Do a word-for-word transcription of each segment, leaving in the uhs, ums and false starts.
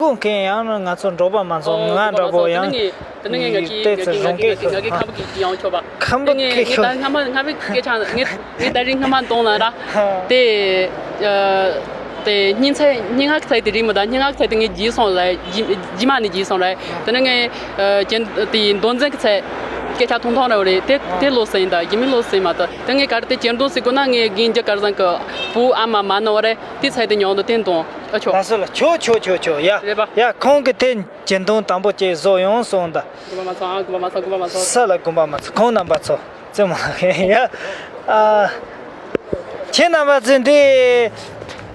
གོ་མཁན་ཡང་ང་ཚོ་འབྲོག་པ་མ་ཚོ། ང་འདྲ་པོ་ཡང་ཡིག་ཏོག་ཙམ་རང་སྐད་ཤོད། ཁམས་པ་སྐད་ཤོད། ཁམས་པ་སྐད་ཤོད། ངས་ད་སྔ་མ་སྔ་མའི་སྐད་ཆ་ངས་ངས་ད་རིང་སྔ་མ་གཏོང་ལ་ར། དེ་དེ་སྙན་ཚད་སྙན་ངག་གི་ཚད་དེ་རིག་མི་ད། སྙན་ངག་གི་ཚད་དེ་ངས་བརྗེད་སོང་ལ། རྗེས་མ་ནས་བརྗེད་སོང་ར། དེ་ནས་ངས་ཅན་དེ་མདོ་འཛིན་གྱི་ཚད་སྐད་ཆ་ཐུང་ཐུང་ར་རེད། དེ་དེ་ལོ་ཟིན་ད། རྗེས་མའི་ལོ་ཟིན་མ་ད། དེ་ངས་ག་རེ་དེ་གྱེར་འདོན་ཟེར་དགོས་ན། ངས་དགེ་འཇུག་སྐལ་བཟང་གི་བུ་ཨ་མ་མ་ནོར་བ་རེད། དེ་ཚད་དེ་ཉོག་འདུག་དེ་འདོན་ཨ་ཆོག་ལགས་སོ་ལགས། ཆོག་ཆོག་ཆོག་ཆོག་ཡ། རེད་པ། ཡ། ཁོང་གིས་དེ་གྱེར་འདོན་དང་པོ་བྱས་བཟོ་ཡོང་སོང་ད། དགོངས་པ་མ་ཚོམ་ཨ། དགོངས་པ་མ་ཚོམ། དགོངས་པ་མ་ཚོམ། ས་ལ་དགོངས་པ་མ་ཚོམ། ཁོང་རྣམ་པ་ཚོ་རྩེད་མོ་ལགས་ཡ། ཨ། ཁྱེད་རྣམ་པ་ཚོས་འདི་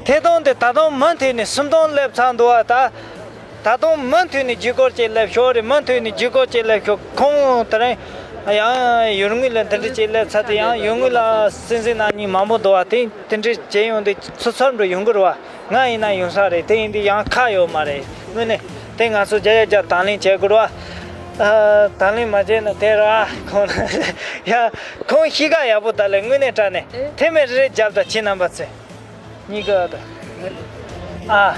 ཐད་གཏོང་དེ་ད་དུང་མུ་མཐུད་ནས་སུམ་སྟོང་སླེབས་ཚར་འདུག་བ་ད། ད་དུང་མུ་མཐུད་ནས་བརྒྱུད་སྐུར་ཅིག་སླེབས་ཤོག་རེད། མུ་མཐུད་ནས་བརྒྱུད་སྐུར་ཅིག་སླེབས་ཤོག་ཁོང་དེ་རིང་ཡང་ཡུལ་དངོས་ལ་འདི་འདྲ་ཅིག་སླེབས་ཚར་དུས། ཡང་ཡུལ་དངོས་ལ་སྲིད་འཛིན་རྣམ་གཉིས་མང་པོ་འདུག་བ། དེ་དེ་འདྲ་བྱས་ཡོང་དུས་ཚུར་ཚུར་འགྲོ་ཡོང་གི་རེད་བ། ང་ཡིན་ན་ཡོང་ས་རེད། དེ་ཡིན་དུས་ཡང་ཁག་ཡོད་མ་རེད། དངོས་གནས་དེ་ང་ཚོ་བརྒྱ་ཆ་བརྒྱ་དང་ལེན་བྱེད་དགོས་རེད་བ། ཨ། དང་ལེན་མ་བྱས་ན་དེ་ར་ཁོང་ཡ། ཁོང་གཤིས་ཀ་ཡག་པོ་ད་ལས་དངོས་གནས་དྲང་གནས་ཨེ། ཐེངས་མ་རེ་རེ་རྒྱབ་དང་། ཁྱེད་རྣམ་པ་ཚོས། གཉིས་ཀ་ད། ཨ།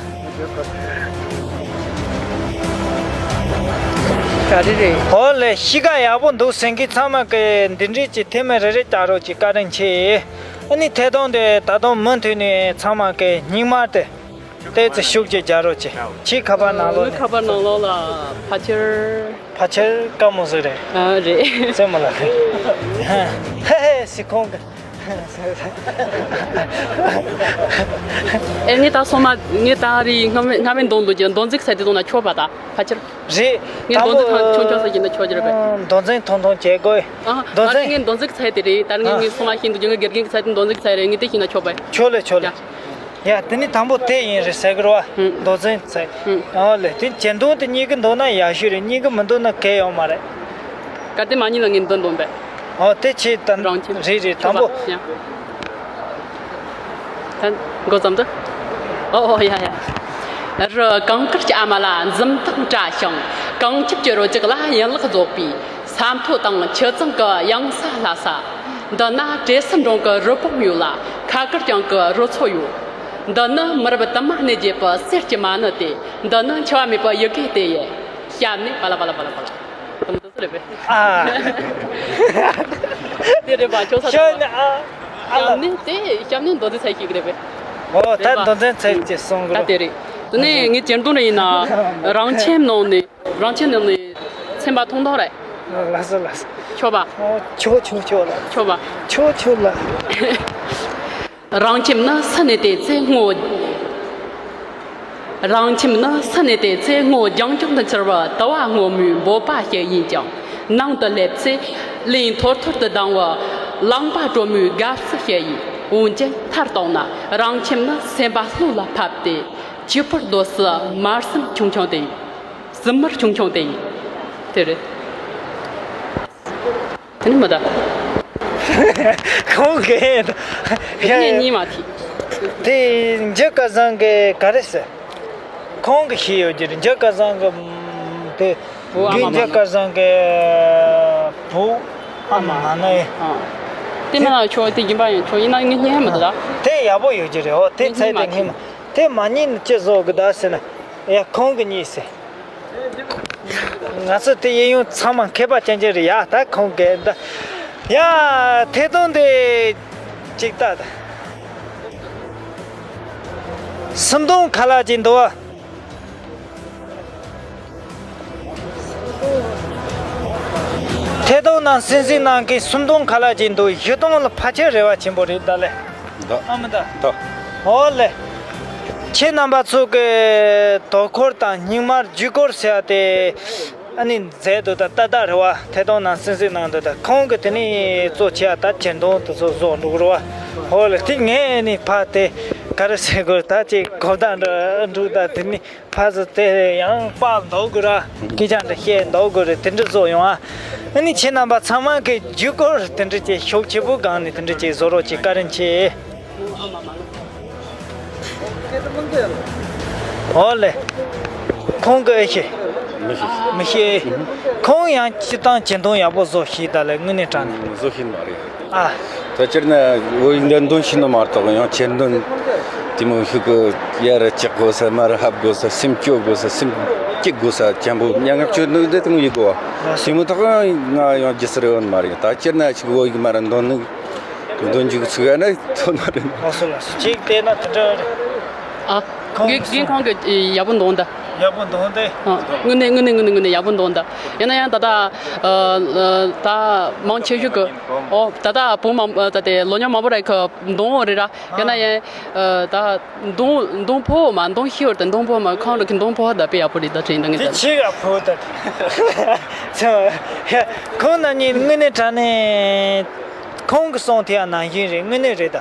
ག་རེ་རེད། ཨོ་ལེ། གཤིས་ཀ་ཡག་པོ་འདུག་ཟེར་མཁན་ཚང་མ་གིས་འདི་འདྲས་ཀྱི་ཐེངས་མ་རེ་རེ་བལྟ་རོགས་གྱིས། བཀའ་དྲིན་ཆེ། ཨ་ནི་ཐད་གཏོང་དེ་ད་དུང་མུ་མཐུད་ནས་ཚང་མ་གིས་སྙིང་དམར་དེ་ཏོག་ཙམ་ཤུགས་ཀྱིས་རྒྱག་རོགས་གྱིས། ཁྱེད་ཁ་པར་ནང་ལོགས་ནས། ཁ་པར་ནང་ལོགས་ལ་ཕལ་ཆེར། ཕལ་ཆེར་དཀའ་མོ་ཟིག་རེད། ཨ། རེད། རྩེད་མོ་ལགས། ཧེ་ཧེ་ཟེར་ཁོང་གིས། ཨེ། ངས་ད་སོ་མ། ངས་ད་རེས་སྔ་མའི་སྔ་མའི་འདོན་འདོན་གྱི་འདོན་འཛིན་ཚད་དེ་བཏང་ན་ཆོག་པ་ད། ཕལ་ཆེར། རེད། ངས་འདོན་འཛིན་ཐང་ཆུང་ཆུང་ཟེར་གྱི་འདི་ཆོག་གི་རེད་པས། འདོན་འཛིན་ཐུང་ཐུང་བྱེད་དགོས། ཨ། འདོན་འཛིན། ད་ངས་འདོན་འཛིན་ཚད་དེ་རེད། ད་ངས། ཨ། ངས་སོ་མ་ཤེས་འདུག་ཀྱི། ངའི་དགེ་རྒན་གྱི་ཚད་དེ་འདོན་འཛིན་ཚད་རེད། ངས་དེ་ཤེས་ན་ཆོག་པས། ཆོག་ལེ། ཆོག་ལེ། ཡ། ཡ། དེ་ནི་དང་པོ་དེ་ཡིན་རེད་ཟེར་གི་རེད་བ། ཨུམ། མདོ་འཛིན་ཚད། ཨུམ། ཨོ་ལེ། དེ་གྱེར་འདོན་དེ་གཉིས་ཀ་འདོན་ན་ཡག་ཤོས་རེད། གཉིས་ཀ་མི་འདོན་ན་གལ་ཡོད་མ་རེད། གལ་ཏེ་མ་ཉན་ན་ངས་འདི་འདོན་པས། ཨོ། དེ་ཆེ་དམ། རང་ཁྱིམ། རེད་རེད། དང་པོ། ཡ། ད་འགོ་བརྩམས་ཏེ། ཨོ་ཨོ་ཡ་ཡ། རི་གངས་དཀར་གྱི་ཨ་མ་ལ་འཛུམ་མདངས་བཀྲ་ཞིང་། གངས་ཁྱབ་ཀྱི་རོལ་རྒྱུག་ལ་ཡན་ལག་རྫོགས་པའི། ས་མཐོ་དང་ཆུ་གཙང་གི་གཡང་ས་ལྷ་ས། འདི་ན་བྲེ་སེར་འབྲོང་གི་རི་བོང་ཡོད་ལ། ཁ་དཀར་གྱང་གི་རི་མཚོ་ཡོད། འདི་ནི་མི་རབས་དུ་མ་གནས་བརྒྱད་པའི་གསེར་གྱི་མ་ཎི་སྟེ། འདི་ནི་འཆི་བ་མེད་པའི་ཡི་གེ་སྟེ། ཡེ། སྐྱབས་གནས་པ་ལ་པ་ལ་པ་ལ་པ་ལ། དེ་མོ་འདི་ཚོ་རེད་པས། ཨ། དེ་རེད་པ། ཁྱོད་ས་སྐྱབས་གནས། ཨ། ཨ་ལ། སྐྱབས་གནས་དེ། སྐྱབས་གནས་མདོ་འཛིན་ཚད་ཞིག་རེད་པས། ཨོ། ད་རེད་པ། མདོ་འཛིན་ཚད་ཀྱི་གསུང་གི། ད་དེ་རེད། དེ་ནས་ངས་གྱེར་འདོན་རེ་ཡིན་ན། རང་ཁྱིམ་ནང་ནས། རང་ཁྱིམ་ནང་ནས་ཚན་པ་ཐུང་ཐུང་རེད། ལགས་སོ་ལགས་སོ། ཆོག་པ། ཨོ། ཆོག་ཆོག་ཆོག་ལགས། ཆོག་པ། ཆོག་ཆོག་ལགས། རང་ཁྱིམ་ནི་སུ་ནས་བལྟས་ཚེ་སྔོ། རང་ཁྱིམ་ནི་སུ་ནས་བལྟས་ཚེ་སྔོ་ལྗང་ལྗང་དུ་འཁྱིལ་བའི་དུ་བ་སྔོན་མོའི་འབོད་པ་ཞིག་ཡིན་ཀྱང་། ནང་དུ་སླེབས་ཚེ་བརླན་འཐོར་འཐོར་དུ་ལྡང་བའི་རླངས་པ་དྲོན་མོའི་དགའ་བསུ་ཞིག་ཡིན། འོན་ཀྱང་མཐར་གཏུགས་ན་རང་ཁྱིམ་ནི་སེམས་པ་ལྷོད་ལ་ཕབ་སྟེ། གཅིག་པུར་སྡོད་སའི་དམར་སེམས་ཆུང་ཆུང་དེ་ཡིན། སེམས་དམར་ཆུང་ཆུང་དེ་ཡིན། དེ་རེད། དེ་ནི་མི་ད། ཁོང་གིས། ངས་གཉིས་མ་ཐིག་དེ་འཇུ་སྐལ་བཟང་གིས་ག་རེ་ཟེར། ཁོང་གིས་ཤེས་ཡོད་ཀྱི་རེད། འཇུ་སྐལ་བཟང་གི་དེ། བུ་ཨ་མ། དགེ་འཇུ་སྐལ་བཟང་གི་བུ་ཨ་མ་མ་ནི། ཨ། དེ་མ་ན་ཆོག་དེ་རྒྱུན་པ་ཡང་ཆོག་ཡིན་ན་ངས་སྙན་མི་འདུག་ད། དེ་ཡག་པོ་ཡོད་ཀྱི་རེད། ཨོ། དེ་ཚད་དེ་ངས་མ། དེ་མ་ཉན་ཅི་བཟོ་གི་ད་ཟེར་ན། ཡ། ཁོང་གིས་གཉིས་ཟེར། ང་ཚོ་དེ་གཡས་གཡོན་ཚང་མ་མཁས་པ་ཅན་ཅན་རེད་ཡ། ད་ཁོང་གིས་འདི། ཡ། ཐད་གཏོང་དེ་ཅིག་ལྟ་ད། སུམ་སྟོང་ཁ་ལག་ཅིག་འདུག་བ། ཐད་གཏོང་ནང་གསན་གཟིགས་གནང་མཁན་སུམ་སྟོང་ཁ་ལག་ཅིག་འདུག་བཞི་སྟོང་ལ་ཕལ་ཆེར་རེ་བ་ཆེན་པོ་རེད་ད་ལས། འདུག་ཨ་མི་ད། འདུག་ཨོ་ལེ། ཁྱེད་རྣམ་པ་ཚོ་གི་དོ་ཁུར་དང་སྙིང་དམར་བརྒྱུད་སྐུར་ཟེར་བ་དེ། ཨ་ནི་མཛད་འདུག་ད་ཏག་ཏག་རེད་བ། ཐད་གཏོང་ནང་གསན་གཟིགས་གནང་འདུག་ད་ཁོང་གིས་དེ་ནས་གཙོ་ཆེ་བ་ད་གྱེར་འདོན་དེ་ཚོ་བཟོ་འདུག་རེད་བ། ཧོ་ལེ། དེ་ངས་ནི་ཕ་དེ་ག་རེ་ཟེར་དགོས། ད་ཅིག་གོ་བརྡ་འདྲ་འདུག་ད་དེ་ནི་ཕ་ཚོ་དེ་ཡང་པགས་འདོགས་དགོས་ར། སྐད་ཆ་འདྲ་བཤད་འདོགས་དགོས་རེད། དེ་འདྲ་བཟོ་ཡོང་ཨ། ཨ་ནི་ཁྱེད་རྣམ་པ་ཚང་མ་གིས་བརྒྱུད་སྐུར་དེ་འདྲ་ཅིག་ཤུགས་ཆེ་པོ་སྒང་ནས་དེ་འདྲ་ཅིག་བཟོ་རོགས་ཅིག་བཀའ་དྲིན་ཆེ། ཨོ་ལེ། ཁོང་གིས་ཨེ་ཤེས། མི་ཤེས། མི་ཤེས། ཁོང་ཡང་སྤྱིར་བཏང་གྱེར་འདོན་ཡག་པོ་བཟོ་ཤེས་ད་ལས་དངོས་གནས་དྲང་གནས། བཟོ་ཤེས་མ་རེད། ཨ། ད་སྤྱིར་ན་འོ་འདི་འདོན་ཤེས་ནི་མ་གཏོགས་ཡང་གྱེར་འདོན་ དེ་མོ་ཤུག་གི་ཡར་བཅག་དགོས་ས། མར་ཧབ་དགོས་ས། སེམས་སྐྱོ་དགོས་ས། སེམས་སྐྱིད་དགོས་ས། ཅན་པོ་མྱ་ངན་སྐྱོ་ནོ་འདི་དེ་མོ་ཡི་གོ་བ། དེ་མོ་ཐོག་ང་ཡང་རྒྱུ་སར་ཡོད་མ་རེད། ད་སྤྱིར་ན་ཅིག་གོ་ཡི་མ་རེད། འདོན་ནི་འདོན་འཇུག་ཚུགས་ཡ་ན་ཐོན་མ་རེད། ལགས་སོ་ལགས་སོ། ཅིག་བལྟས་ན་དེ་འདྲ་རེད། ཨ། ཁོང་གི་གིས་ཁོང་གི་ཡག་པོ་འདོན་ད། ཡག་པོ་འདོན་ཏེ། ཨ། དངོས་གནས་དངོས་གནས་དངོས་གནས་དངོས་གནས་ཡག་པོ་འདོན་ད། ཡིན་ན་ཡང་ད་ལྟ་ཨ་ཨ་ད་མང་ཆེ་ཤོས་ཀྱི་ཨོ་ད་ལྟ་བོད་མང་ཨ་ད་དེ་ལོ་ཉོ་མང་པོ་ར་གི་འདོན་འོ་རེད་ར། ཡིན་ན་ཡང་ཨ་ད་འདོན་འདོན་ཕོ་མ་འདོན་ཤེས་བར་དུ་འདོན་ཕོ་མ་ཁོང་ར་གི་འདོན་ཕོ་ད་དཔེ་ཡག་པོ་རེད། ད་དྲན་ད་ངས་དེ་ད་ཆེ་ཡག་ཕོ་ད། ཁོང་རྣམ་གཉིས་དངོས་གནས་དྲང་གནས། ཁོང་གི་གསུང་དེ་ཡང་ནང་བཞིན་རེད། དངོས་གནས་རེད་ད།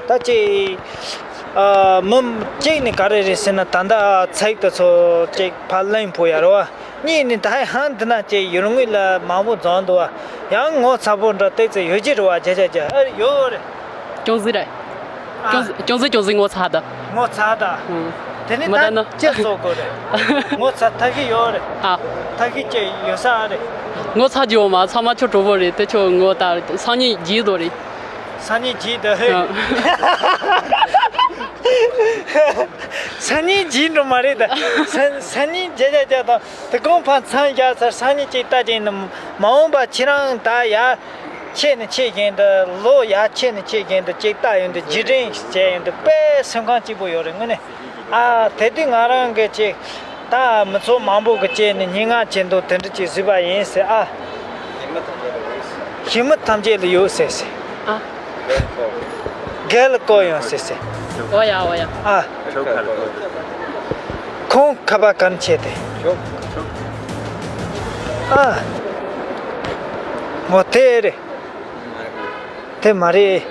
ད་ཅིག་ཨ་མི་གཅིག་ནི་ག་རེ་རེད་ཟེར་ན། ད་ལྟ་ཚིག་དེ་ཚོ་ཅིག་ཕར་ལེན་ཕོད་ཡ་རེད་བ། གཉིས་ནི་ད་ཧང་འདི་ན་ཅིག་ཡུལ་དངོས་ལ་མང་པོ་འཛོམས་འདུག་བ། ཡང་ངོ་ཚ་པོ་འདྲ་ཏོག་ཙམ་ཡོད་ཀྱི་རེད་བ། བརྒྱ་ཆ་བརྒྱ། ཨ་ཡོད་རེད། ཅུང་ཟད་རེད། ཨ། ཅུང་ཟད་ཅུང་ཟད་ཅུང་ཟད་ངོ་ཚ་ད། ངོ་ཚ་ད། ཨང་། དེ་ནི་མ་ད་ད་ན་ཅི་བཟོ་དགོས་རེད། ངོ་ཚ་ཐབས་ཤེས་ཡོད་རེད། ཨ། ཐབས་ཤེས་ཅི་ཡོད་ས་རེད། ངོ་ཚ་རྒྱུ་མ་ཚང་མ་ཁྱོད་གྲོགས་པོ་རེད་དེ། ཁྱོད་ངོ་ད་སང་ཉིན་བརྗེད་དོ་རེད། སང་ཉིན་བརྗེད་དོ། ཨ། སང་ཉིན་བརྗེད་འགྲོ་མ་རེད་ད། སང་སང་ཉིན་བརྗེད་བརྗེད་བརྗེད་དང་། དེ་གོང་ཕར་མཚམས་བཞག་ཚར། སང་ཉིན་ཅིག་ལྟ་ཅིག་ནི་མ་འོངས་པ་ཁྱེད་རང་ད་ཡར་ཆེ་ནས་ཆེ་བཞིན་དུ། ལོ་ཡར་ཆེ་ནས་ཆེ་བཞིན་དུ་ཅིག་ལྟ་ཡོང་དུས། རྗེས་དྲན་བྱས་ཡོང་དུས་དཔེ་སེམས་ཁམས་སྐྱིད་པོ་ཡོད་རེད་དངོས་གནས། ཨ། དེ་དུས་ང་རང་གི་ཅིག་ད་མི་ཚོགས་མང་པོ་གི་བཅས་ནས་སྙན་ངག་བྱེད་འདུག་དེ་འདྲ་ཅིག་བཟོས་པ་ཡིན་ཟེར། ཨ། ཞི་མི་ཐམས་ཅད་ལ་ཡོད་ཟེར་ཟེར། ཨ། རྒན་ལ་བསྐུར་ཡོང་ཟེར་ཟེར། འོ་ཡ་འོ་ཡ། ཨ། ཁོང་ཁ་པར་ག་ནས་ཆད་དེ། ཨ། འོ་དེ་རེད། དེ་མ་རེད།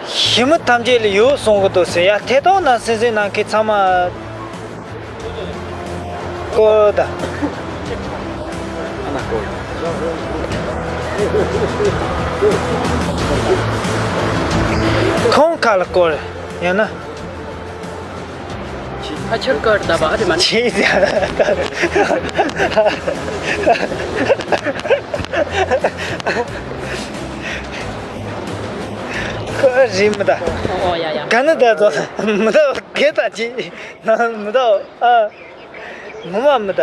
ཞི་མི་ཐམས་ཅད་ལ་ཡོད་གསུང་གི་འདུག་ཟེར་ཡ། ཐད་གཏོང་ནང་སེམས་སེམས་ནང་གི་ཚང་མ་བསྐུར་ད། ཁོང་ཁ་ལ་བསྐུར་ཡང་ན། ཕ་ཆེར་ཀར་ད་བ་རེ་མ་ཆེ་ཟེར། ཁོ་རི་མི་ད། ཨོ་ཡ་ཡ། ག་ནི་ད་ཚོ་མི་ད་གེ་ད་ཅི་ན་མི་ད། ཨ། ངོ་མ་མི་ད།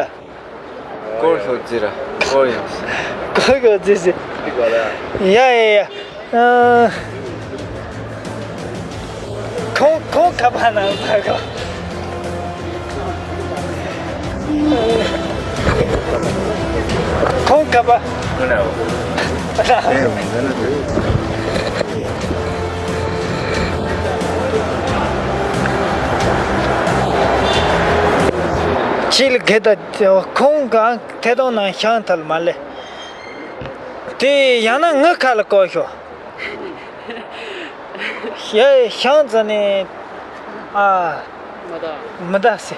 སྐོར་ཤོག་ཅི་ར་སྐོར་ཡོང་། སྐོར་ཤོག་ཅི་ཟེར། ཡ་ཡ་ཡ། ཨ། ཁོང་ཁོང་ཁ་པར་ནང་ཕར་གོ། ཁོང་ཁ་པར། ཆི་ལ་གེ་ད་ཁོང་གང་ཐད་གཏོང་ནང་ཤང་ཐལ་མ་ལེ། དེ་ཡང་ན་ངའི་ཁ་ལ་བསྐུར་ཤོག་ཡ་ཤང་ཙ་ནས། ཨ། མི་ད་སེ།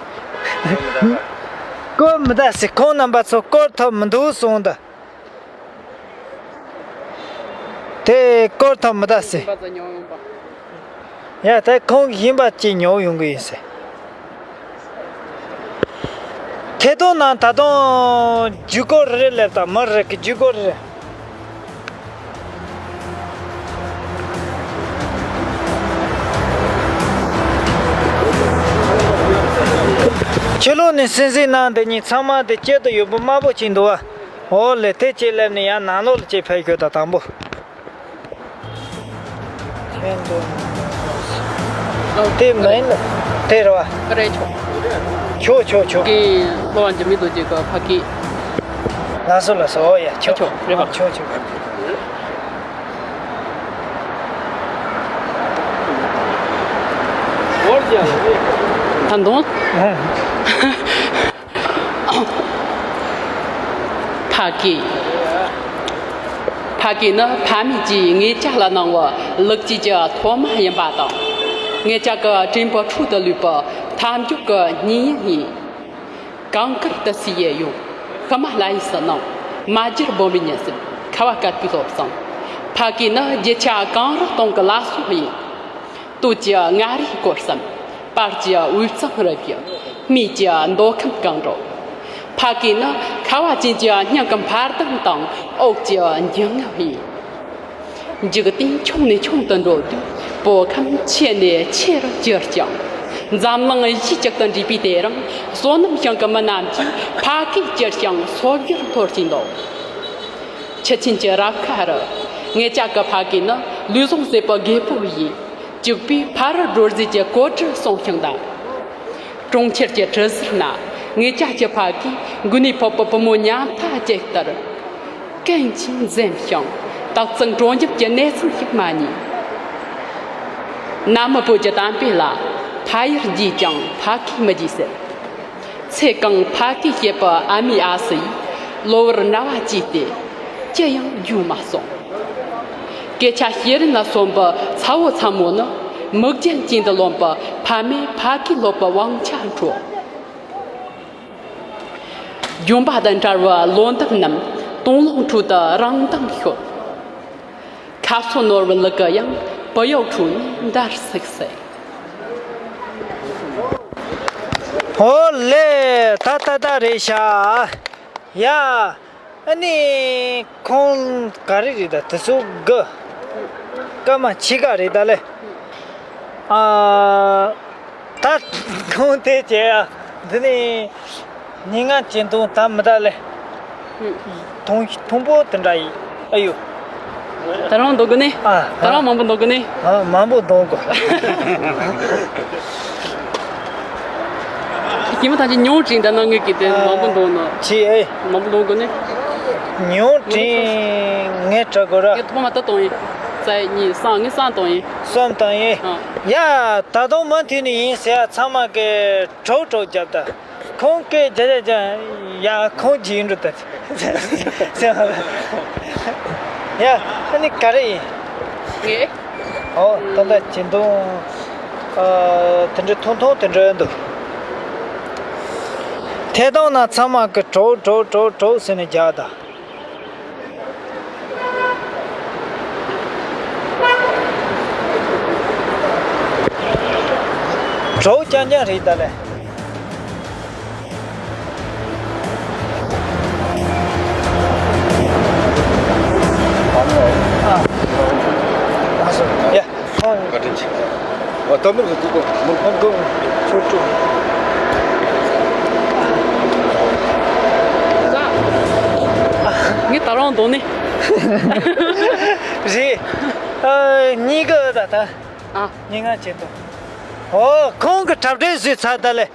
བསྐུར་མི་ད་སེ། ཁོང་རྣམ་པ་ཚོ་བསྐུར་ཐུབ་མི་འདུག་གསུངས་ད། དེ་བསྐུར་ཐུབ་མི་ད་སེ། ཡ་ད་ཁོང་གིས་ཡིན་པ་ཅིག་ཉོ་ཡོང་གི་ཡིན་ཟེར། ཐད་གཏོང་ནང་ད་དུང་ཇུས་འགོད་རེ་རེ་སླེབས་དང་། མི་རེ་གི་ཇུས་འགོད་རེ་རེ། ཕྱི་ལོགས་ནས་སེམས་སེམས་ནང་དེ་གཉིས་ཚང་མ་དེ་དཀྱིལ་དུ་ཡོད་པོ་དམར་པོ་ཅིག་འདུག་བ། འོ་ལེ། དེ་ཅིག་སླེབས་ནས་ཡང་ནང་ལོགས་ལ་ཅིག་ཕེབས་ཤོག་ད་དང་པོ། དེ་མིན་དེ་རེད་བ། རེད་ཆོག་ཆོག་ཆོག་ཆོག་གི་སློབ་པ་འཇུ་མི་དོ་ཅིག་གི་ཕ་གི། ལགས་སོ་ལགས་སོ། འོ་ཡ་ཆོག་ཆོག་རེད་བ། ཆོག་ཆོག་ད་དུང་། ཕ་གི། ཕ་གི་ནི་ཕ་མེས་ཀྱིས་ངེད་ཅག་ལ་གནང་བའི་ལེགས་སྐྱེས་ཀྱི་ཐོག་མ་ཡིན་པ་དང་། ངེད་ཅག་གི་དྲན་པའི་འཕྲོ་དུ་ལུས་པའི་མཐའ་མཇུག་གི་གཉེན་ཉེ་ཡིན། གངས་དཀར་ཏི་སེའི་ཡུལ། ཧི་མ་ལ་ཡའི་ཕྱི་ནང་། མ་གྱུར་བོད་མིའི་ཉིན་སྲིབ། ཁ་བ་དཀར་པོའི་སློབ་ཚན། ཕ་གི་ནི་རྒྱུ་ཆ་གང་རུང་གཏོང་གི་ལ་སོགས་ཡིན། སྟོད་ཀྱི་མངའ་རིས་སྐོར་གསུམ། བར་གྱི་དབུས་གཙང་རུ་བཞི། སྨད་ཀྱི་མདོ་ཁམས་གངས་རི། ཕ་གི་ནི་ཁ་བ་ཅན་གྱི་སྙིང་གི་འཕར་ལྡིང་དང་། འོག་གི་འཇིང་ངམ་ཡིན། འཇིག་རྟེན་ཆུང་ནས་ཆུང་དུ་འགྲོ་དུས། བོད་ཁམས་ཆེ་ནས་ཆེ་རུ་གྱུར་ཅིང་། འཛམ་གླིང་གཞི་གཅིག་ཏུ་འདྲེས་པའི་དེ་རིང་། བསོད་ནམས་ཞིང་གི་མི་རྣམས་ཀྱིས་ཕ་གིར་གྱུར་ཅིང་སོ་བརྒྱར་འཐོར་གྱིན་འདུག་ཁྱི་ཆེན་གྱི་རབ་ཁ་རུ། ངེད་ཅག་གི་ཕ་གི་ནི་ལུས་ཟུངས་ཟད་པའི་རྒད་པོ་ཡིས། གཅིག་པུས་ཕ་རོལ་སྒྲོལ་མཛད་ཀྱི་གོ་སྒྲུབ་གསུངས་ཤིང་གདའ། གྲོང་ཁྱེར་གྱི་གྲུ་ཟུར་ན། ངེད་ཅག་གི་ཕ་གིས་མགོ་ནས་ཕོག་པའི་བུ་མོ་ཉམ་ཐག་ཅིག་ལྟར། ཀུན་གྱིས་འཛེམ་ཞིང་། སྟག་ཚང་དྲོ་འཇམ་གྱི་གནས་ཚུལ་ཞིག་མ་རྙེད། ན་མི་བོད་ཀྱི་གཏམ་དཔེ་ལ། ཕ་ཡུལ་རྒྱས་ཀྱང་ཕ་གི་མི་རྒྱས་ཟེར། ཚེ་གང་ཕ་གིར་བྱེད་པའི་ཨ་མའི་ཨ་སི་ཡིས། གློ་བུར་རྣ་བ་བཅད་དེ། ཅི་ཡང་བརྗོད་མ་སོང་། སྐད་ཆ་བཤད་རིན་ལ་སོན་པའི་ཚ་བོ་ཚ་མོ་ནི། མིག་རྒྱན་གྱིས་འདི་ལོན་པའི་ཕ་མས་ཕ་གིར་སློབ་པའི་དབང་ཆ་འཕྲོག་ལྗོན་པ་དང་བྲལ་བའི་ལོ་འདབ་རྣམས། སྟོང་ལོང་ཁྲོད་དུ་རང་མདངས་ཤོར། ཁ་སོ་ནོར་བུ་ལི་གི་ཡང་། བུ་ཡུག་ཁྲོད་ནས་འདར་སིག་སིག་ཧོ་ལེ། ད་ད་ད་རེད་ཤག་ཡ། ཨ་ནི་ཁོང་ག་རེ་རེད་ད། དེ་ཚོ་དགུ། སྐར་མ་ཕྱེད་ཀ་རེད་ད་ལེ། ཨ། ད་ཁོང་དེ་བྱས་ཡ། འདི་ནི་ཉིན་ང་ཅན་དུང་ད་མི་ད་ལེ། ཐུང་ཐུང་པོ་དེ་འདྲ་ཡིན། ཨ་ཡོ། ད་རང་འདོགས་གི་ནི། ཨ། ད་རང་མང་པོ་འདོགས་གི་ནི། ཨ། མང་པོ་འདོགས་གོ། ཁྱིམ་ཐང་ཅིག་ཉུང་དྲིན་ད་ནང་ངུས་ཀྱི་དེ་མང་པོ་འདོགས་ན། ཆི་ཨེ། མང་པོ་འདོགས་གི་ནི། ཉུང་དྲིན་ངས་དྲ་གོ་ར། ངས་ཐོག་མ་ད་གཏོང་ཡིན། རྩ་གཉིས་གསུམ་ངས་གསུམ་གཏོང་ཡིན། གསུམ་གཏོང་ཡིན། ཨ། ཡ། ད་དུང་མུ་མཐུད་ནས་ཡིན་ཟེར་ཡ་ཚང་མ་གི་གྲོགས་གྲོགས་རྒྱབ་ད། ཁོང་སྐད་རྒྱག་རྒྱག་རྒྱག་ཡ། ཁོང་རྗེས་འགྲོ་ད། ཡ། ཨ་ནི་ག་རེ་ཡིན། ངས། ཨོ། ད་ལྟ་ཇེ་མཐོང་། ཨ། དེ་འདྲ་མཐོང་མཐོང་དེ་འདྲ་འདུག་ཐད་གཏོང་ན་ཚང་མ་གི་གྲོགས་གྲོགས་གྲོགས་གྲོགས་ཟེར་ནས་རྒྱག་ད། གྲོགས་རྐྱང་རྐྱང་རེད་ད་ལེ། ཡ། བཀའ་དྲིན་ཆེ། ཨ། ད་མུར་ག་ཏུ་གོ་མུར་ག་གོ་ཆོ་ཆོ། ངས་ད་རང་འདོགས་ནི། རེད། ཨ། གཉིས་ཀ་ད་ད། ཨ། ཉིན་ང་བྱེད་དོ། ཨོ། ཁོང་གི་གྲབས་འབྲས་བཟོས་ཚར་ད་ལེ།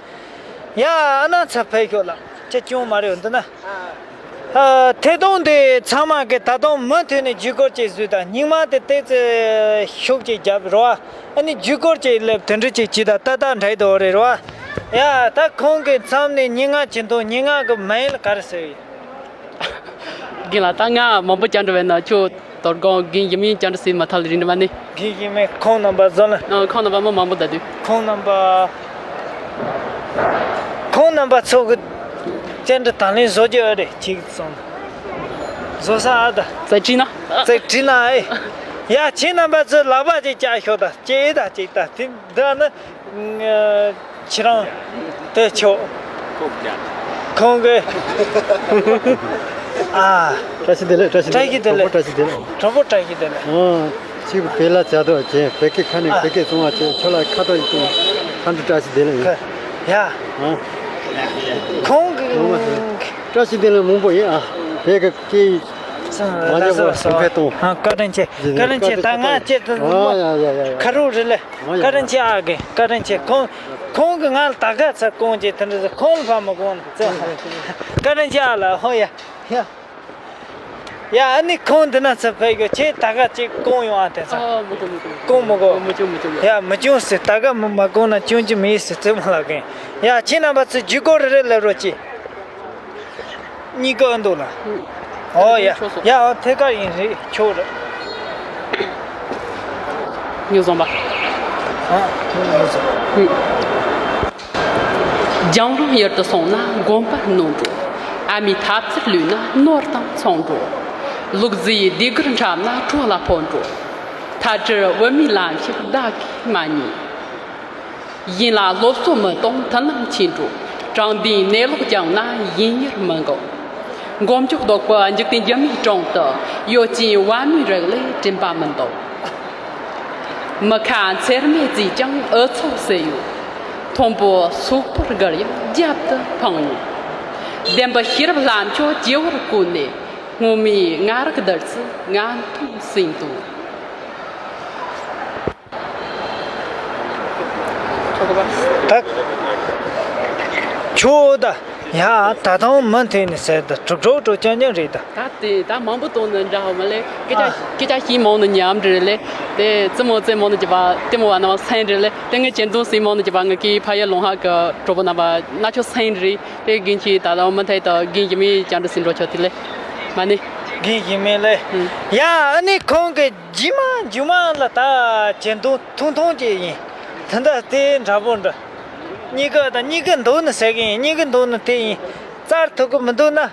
ཡ། ཨ་ན་ཚ་ཕེ་ཤོག་ལ་ཅི་ཅུང་མ་རེད་འདི་ན། ཨ། ཐད་གཏོང་དེ་ཚང་མ་གི་ད་དུང་མུ་མཐུད་ནས་བརྒྱུད་སྐུར་ཅིག་བཟོས་དང་། སྙིང་མ་དེ་ཏོག་ཙམ་ཤུགས་ཅིག་རྒྱབ་རོགས། ཨ་ནི་བརྒྱུད་སྐུར་ཅིག་སླེབས་དེ་འདྲ་ཅིག་བྱས་ད་ད་ད་འདྲ་ཡི་དོ་རེད་རོགས། ཡ། ད་ཁོང་གི་མཚམས་ནས་ཉིན་ང་བྱེད་དོ། ཉིན་ང་གི་མིང་ལ་ག་རེ་ཟེར་ཡོད། རྒན་ལགས། ད་ང་མང་པོ་བཅར་འགྲོ་བས་ན་ཁྱོད་དོ་དགོང་རྒན་ཡིན་མིན་བཅར་འགྲོ་སྲིད་མ་ཐག་ལ་རིང་འགྲོ་མ་ནི། རྒན་ཡིན་མིན་ཁོང་རྣམ་པ་བཟང་ལ། ཨ། ཁོང་རྣམ་པ་མི་མང་པོ་ད་དུས། ཁོང་རྣམ་པ། ཁོང་རྣམ་པ་ཚོ་གི་བཅར་འདྲི་དང་ལེན་བཟོ་རྒྱུ་ཨེ་རེད་ཅིག་སོང་། བཟོ་ས་ཨ་ད། རྩེ་ཁྲིད་ན། རྩེ་ཁྲིད་ན་ཨེ། ཡ། ཁྱེད་རྣམ་པ་ཚོས་ལག་པ་ཅིག་བཀྱག་ཤོག་ད། ཅེ་ད་ཅིག་ད་དེ་འདི་ནི། ཁྱེད་རང་དེ་ཆོག་ཁོང་གི། ཨ། བཀྲ་ཤིས་བདེ་ལེགས། བཀྲ་ཤིས་བདེ་ལེགས། བཀྲ་ཤིས་བདེ་ལེགས། གྲོགས་པོ་བཀྲ་ཤིས་བདེ་ལེགས། ཨ། ཁྱེད་ཀྱི་བེ་ལ་བྱ་དོ་ཅན་བེ་ཀེ་ཁ་ནས། ཨ། བེ་ཀེ་སོང་བ་ཅན་ཁྱོད་ལ་ཁ་ཏོ་ཡིན་ཏུང་ཁ་འདྲི། བཀྲ་ཤིས་བདེ་ལེགས། ཡ། ཨ། ཁོང་གི། བཀྲ་ཤིས་བདེ་ལེགས་མང་པོ་ཡིན། ཨ། བེ་ཀེ་ཀི། མ་ཉེས་པོ་སུ་ཕེ་ཏོང་། ཨ། བཀའ་དྲིན་ཆེ། བཀའ་དྲིན་ཆེ། ད་ང་ཅེ་ད། ཨ། ཡ་ཡ་ཡ་ཡ། ཁ་རུ་རི་ལེ། ཨ། ཡ། བཀའ་དྲིན་ཆེ། ཨ་གི་བཀའ་དྲིན་ཆེ། ཁོང་ཁོང་གི་ང་ལ་ད་ག་ཚ་ཁོང་ཅེ་ད་འདྲ་ཁོང་ལ་ཕ་མ་དགོངས་ན་ཚེ། བཀའ་དྲིན་ཆེ་ཨ་ལ། ཧོ་ཡ་ཡ། ཡ། ཨ་ནི་ཁོང་འདི་ན་ཚ་ཕེ་གི་ཁྱེད་ད་ག་ཅིག་སྐོང་ཡོང་ཨ། དེ་ཚ། ཨ། མི་དགོས་མི་དགོས། སྐོང་མི་དགོས། མི་སྐྱོན་མི་སྐྱོན། ཡ། མི་སྐྱོན་ཟེར། ད་ག་མི་མ་སྐོང་ན་སྐྱོན་གྱི་མེད་ཟེར་ཙེ་མ་ལ་གིན། ཡ། ཁྱེད་རྣམ་པ་ཚོས་བརྒྱུད་སྐུར་རེ་རེ་སླེབས་རོགས་གྱིས། གཉིས་ཀ་འདུག་ལ། ཨོ་ཡ། ཆོག་སོང་། ཡ། ཨོ་ཐད་ཀར་ཡིན་རེད། ཆོག་རེད། ངས་བཟང་པ། ཨ། ངས་བཟང་། ཨུ། རྒྱང་རིང་ཡུལ་དུ་སོང་ན་དགོན་པར་ནོར་འགྲོ། ཨ་མའི་ཐབ་ཚུལ་ལུས་ན་ནོར་དང་མཚུངས་འགྲོ། ལུག་རྫིའི་ཟློས་གར་འཁྲབ་ན་བྲོ་ལ་ཕོག་འགྲོ། ཐལ་སྲིད་བུད་མེད་ལམ་ཞིག་བདག་གིས་མ་རྙེད། ཡིན་ལ་སློབ་གསོ་མི་གཏོང་མཐུན་ལམ་ཆད་འགྲོ། དྲང་བདེན་གནས་ལུགས་བསྐྱངས་ན་ཡིན་ཡུལ་མི་འགལ། མགོ་མཇུག་ལྡོག་པའི་འཇིག་རྟེན་སྒྱུ་མའི་གྲོང་དུ། ཡོད་ཅིང་བ་མོའི་རིགས་ལས་དྲན་པ་མི་འདུག། མི་ཁ་མཚེར་མས་བརྫིས་ཀྱང་འུ་ཚོ་བསད་ཡོད། མཐོན་པོ་སོག་པོར་བརྒལ་ཡང་རྒྱབ་ཏུ་འཕངས་ཡོད། བདེན་པའི་ཤེས་རབ་ལྷ་མཆོག་སྐྱེ་བོར་བཀོད་ནས། སྔོན་མའི་ང་རག་བདུད་རྩི་ང་མཐོང་ཟིན་ཏོ། ད། ཁྱོད་ད། ཡ། ད་དུང་མུ་མཐུད་ནས་ཟེར་ད་གྲུག་གྲུག་གྲུག་ཅང་ཅང་རེད་ད། ད་དེ་ད་མང་པོ་བཏང་ནི་འདྲ་ཧོ་མ་ལེ། སྐད་ཆ་ཨ། སྐད་ཆ་ཤིང་མང་ནི་ཉམས་འདྲ་ལེ། དེ་རྩེད་མོ་རྩེད་མང་ནི་ཅི་བ་ལྟད་མོ་བ་ན་བ་སེང་འདྲ་ལེ། དེ་ངས་གྱེན་དུང་སེང་མང་ནི་ཅི་བ་ང་གི་ཕ་ཡ་ལུང་ཧ་གི་གྲོགས་པོ་ན་བ་ན་ཆོ་སེང་འདྲ། དེ་རྒན་གྱིས་ད་ལོ་མུ་མཐུད་དུ་རྒན་གྱི་མི་ཅང་འདྲ་སེང་འགྲོ་ཆོག་དེ་ལེ། མ་ནི། རྒན་གྱི་མི་ལེ། ཨུ། ཡ་ཨ་ནི་ཁོང་གི་རྗེས་མ་རྗེས་མ་ལ་ད་གྱེན་དུང་ཐུང་ཐུང་ཅིག་ཡིན། དེ་འདྲ་དེ་འདྲ་པོ་འདྲ། གཉིས་ཀ་དང་གཉིས་ཀ་འདུག་ནི་ཟེར་གི་ཡིན། གཉིས་ཀ་འདུག་ནི་དེ་ཡིན། བཙལ་ཐུབ་གི་མི་འདུག་ན། ཨ།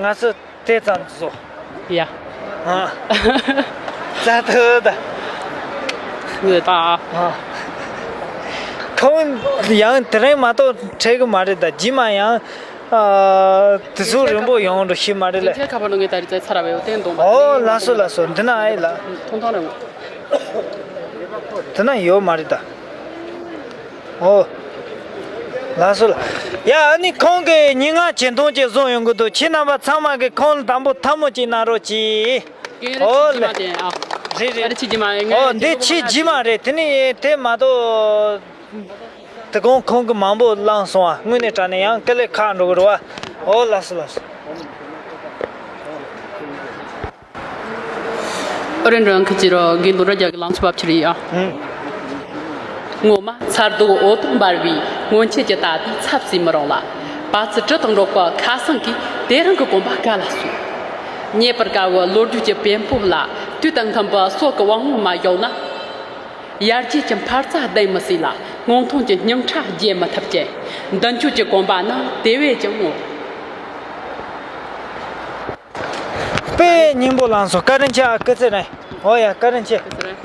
ང་ཚོ་དེ་ཙམ་བཟོ། ཡ། ཨ། བཙལ་ཐུབ་ད། ངོས་ད། ཨ། ཁོང་ཡང་དེ་རིང་མ་གཏོགས་འཕྲད་གི་མ་རེད་ད། རྗེས་མ་ཡང་། ཨ། དུས་ཚོད་རིང་པོ་ཡོང་འགྲོ་ཤེས་མ་རེད་ལེ། དེ་ཁ་པར་ལོ་ངས་ད་རེས་ཚ་ར་བས་ཡོད་དེ་འདོང་པ། ཨོ་ལགས་སོ་ལགས་སོ། འདི་ན་ཨེ་ལ། ཐུང་ཐུང་རེད། འདི་ན་ཡོད་མ་རེད་ད། ཨོ། ལགས་སོ་ལགས། ཡ་ཨ་ནི་ཁོང་གིས་ཉིན་ལྔ་གྱེན་དུང་ཅིག་བཟོ་ཡོང་གི་འདུག་ཁྱེད་རྣམ་པ་ཚང་མ་གིས་ཁོང་ལ་དང་པོ་ཐལ་མོ་ཅིག་གནང་རོགས་གྱིས། ཨོ་ལེ། རེད་རེད། ཨོ་འདི་ཁྱེད་རྗེས་མ་རེད། དེ་ནི་དེ་མ་གཏོགས། དེ་གོང་ཁོང་གི་མང་པོ་བླངས་སོང་བ། དངོས་གནས་དྲང་གནས་ཡང་དཀའ་ལས་ཁག་འགྲོ་གི་རེད་བ། ཨོ་ལགས་སོ་ལགས་སོ། ཨོ་རེད། འགྲོ་ཡང་ཁི་ཅི་རོ་དགེ་འདུན་ར་རྒྱ་གི་ལང་ཚོ་བབ་ཆི་རེད་ཡ། ངོ་མ་མཚར་སྡུག་འོད་སྟོང་འབར་བའི་སྔོན་ཆད་ཀྱི་ད་ལྟའི་ཚབ་བྱེད་མི་རུང་ལ། བ་ཚི་གྲི་དང་འགྲོགས་པའི་ཁ་སང་གིས་དེ་རིང་གི་གོམ་པ་ག་ལ་སོང་། རྙེད་པར་དཀའ་བའི་ལོ་རྒྱུས་ཀྱི་བེམ་པོ་ལ་དུས་དང་མཐུན་པའི་སྲོག་གི་དབང་པོ་མ་གཡོགས་ན། ཡར་རྒྱས་ཀྱི་འཕར་རྩ་ལྡན་མི་སྲིད་ལ། སྔོན་ཐོན་གྱི་སྙིང་ཁྲག་རྒྱས་མི་ཐུབ་ཅིང་། མདུན་སྐྱོད་ཀྱི་གོམ་པ་ནི་དེ་བས་ཀྱང་སྔོན། དཔེ་སྙིང་པོ་ལངས་སོང་། བཀའ་དྲིན་ཆེ་ཨ། སྐུ་ཚེ་རིང་། ཨོ་ཡ་བཀའ་དྲིན་ཆེ།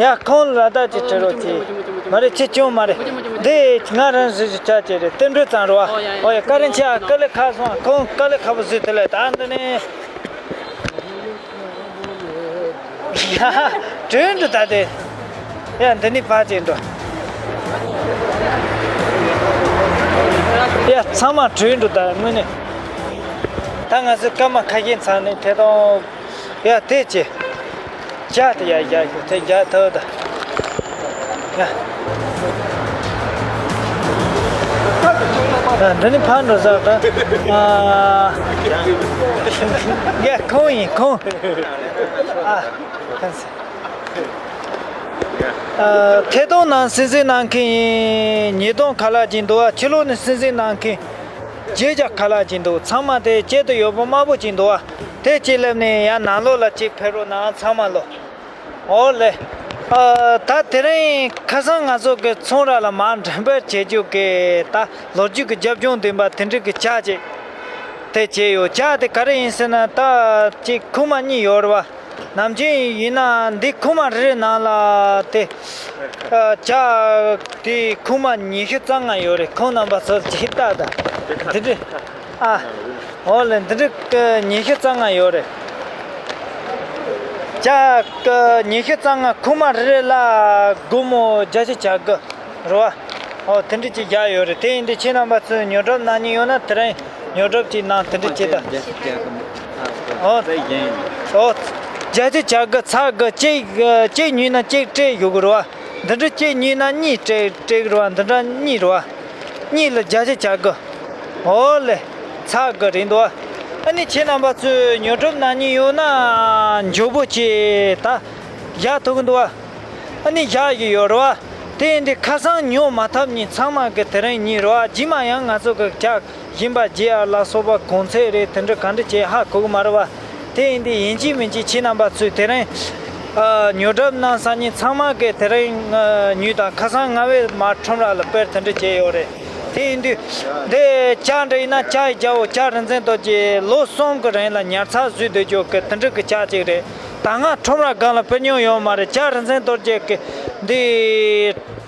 ཡ་ཁོང་ལ་ད་ཅིག་དྲི་རོགས་གྱིས། མ་རེད་ཁྱེད་སྐྱོན་མ་རེད། འདི་ང་རང་རེ་ཞིག་ཆ་ཅེ་རེད། རྟེན་འབྲེལ་ཙམ་རོ་ཨ། ཨོ་ཡ་བཀའ་དྲིན་ཆེ་ཨ། དཀའ་ལས་ཁག་སོང་ཨ། ཁོང་དཀའ་ལས་ཁག་པོ་བཟོས་དེ་ལས་ད་འདི་ནས། ཡ། གྲོན་དུ་ད་དེ། ཡ་འདི་ནི་ཕ་ཅིག་འགྲོ། ཡ་ཚང་མ་གྲོན་དུ་ད་དངོས་གནས། ད་ང་ཚོ་སྐར་མ་ཁ་ཤས་ཚང་ནས་དེ་དང་། ཡ་དེ་ཅི། བྱ་དེ་ཡ་ཡ་ཡ་དེ་རྒྱ་ཐོ་ད། ཡ། ཡ་འདི་ནི་ཕ་འགྲོ་ས་ད། ཨ། ཡ་ཁོང་ཡིན་ཁོང་། ཨ། ཁན་སི། ཨ། ཐད་གཏོང་ནང་སེམས་སེམས་གནང་མཁན་ཡིན། ཉིས་སྟོང་ཁ་ལག་ཅིག་འདུག་ཨ། ཕྱི་ལོགས་ནས་སེམས་སེམས་གནང་མཁན། བརྗེད་བྱ་ཁ་ལག་ཅིག་འདུག་ཚང་མ་དེ་བྱེད་དུ་ཡོད་པ་དམར་པོ་ཅིག་འདུག་ཨ། དེ་གཅིག་སླེབས་ནས་ཡང་ནང་ལོགས་ལ་གཅིག་ཕེབས་རོགས་གནང་ཚང་མ་ལོ། ཨོ་ལེ། ཨ། ད་དེ་རིང་ཁ་སང་ང་ཚོ་གི་ཚོང་ར་ལ་མར་འགྲེམས་སྤེལ་བྱེད་རྒྱུ་གི་ད་ལོ་རྒྱུས་ཀྱི་རྒྱབ་ལྗོངས་ལྡན་པ་དེ་འདྲ་གི་ཇ་ཅིག་དེ་བྱས་ཡོད། ཇ་དེ་ག་རེ་ཡིན་ཟེར་ན་ད་ཅིག་ཁུག་མ་གཉིས་ཡོད་རེད་བ། ནམ་རྒྱུན་ཡིན་ན་འདི་ཁུག་མ་རེ་རེ་ནང་ལ་དེ། ཨ། ཇ་དེ་ཁུག་མ་ཉི་ཤུ་རྩ་ལྔ་ཡོད་རེད། ཁོང་རྣམ་པ་ཚོ་ཅིག་ལྟ་ད། འདི་འདྲ། ཨ། འོ་ལེ་འདི་འདྲ་ཉི་ཤུ་རྩ་ལྔ་ཡོད་རེད། ཇ་ཉི་ཤུ་རྩ་ལྔ་ཁུག་མ་རེ་རེ་ལ་སྒོར་མོ་བརྒྱད་ཅུ་གྱ་དགུ་རེད་བ། ཨོ་དེ་འདྲ་ཅིག་བཞག་ཡོད་རེད། དེ་ཡིན་དུས་ཁྱེད་རྣམ་པ་ཚོས་ཉོ་སྒྲུབ་གནང་མཁན་ཡོད་ན་དེ་རིང་ཉོ་སྒྲུབ་ཅིག་གནང་། དེ་འདྲ་བྱེད་དང་། ཨོ། ཨོ། བརྒྱད་ཅུ་གྱ་དགུ་ཚ་དགུ་གཅིག་གཅིག་ཉོས་ན་གཅིག་སྤྲད་ཡོད་གི་རེད་བ། འདི་འདྲ་གཅིག་ཉོས་ན་གཉིས་སྤྲད་སྤྲད་གི་རེད་བ། འདི་འདྲ་གཉིས་རེད་བ། གཉིས་ལ་བརྒྱད་ཅུ་གྱ་དགུ། ཨོ་ལེ། ཚ་དགུ་རེད་འདུག་ཨ་ནི་ཁྱེད་རྣམ་པ་ཚོས་ཉོ་སྒྲུབ་གནང་མཁན་ཡོད་ན་མགྱོགས་པོ་བྱེད་ད། བཞག་ཐུབ་གི་འདུག་ཨ། ཨ་ནི་བཞག་གི་ཡོད་རེད་བ། དེ་ཡིན་དུས་ཁ་སང་ཉོ་མ་ཐུབ་མཁན་ཚང་མ་གི་དེ་རིང་ཉོས་རེད་བ། རྗེས་མ་ཡང་ང་ཚོ་གི་ཇ་ཞིམ་པ་བརྗེ་ཡ་ལ་སོགས་པ་གོང་ཚད་རེད། དེ་འདྲ་ག་འདྲ་བྱེད་ཧ་གོ་གི་མ་རེད་བ། དེ་ཡིན་དུས་ཡིན་གཅིག་མིན་གཅིག་ཁྱེད་རྣམ་པ་ཚོས་དེ་རིང་། ཨ། ཉོ་སྒྲུབ་གནང་ས་ཉིན་ཚང་མ་གིས་དེ་རིང་ང་ཉོས་དང་ཁ་སང་ང་བས་མ་ཁྲོམ་ར་ལ་སྤེལ་དེ་འདྲ་བྱས་ཡོད་རེད། དེ་ཡིན་དུས། འདི་ཇ་འདྲ་ཡིན་ན་ཇ་ཡི་རྒྱལ་པོ་ཇ་རིན་ཆེན་རྡོ་རྗེ་ལོ་གསུམ་གི་རིང་ལ་ཉར་ཚགས་བཟོས་སྡོད་རྒྱུ་གི་དེ་འདྲ་གི་ཇ་ཅིག་རེད། ད་ང་ཁྲོམ་ར་སྒང་ལ་སྤེལ་མྱོང་ཡོད་མ་རེད། ཇ་རིན་ཆེན་རྡོ་རྗེ་གི་འདི།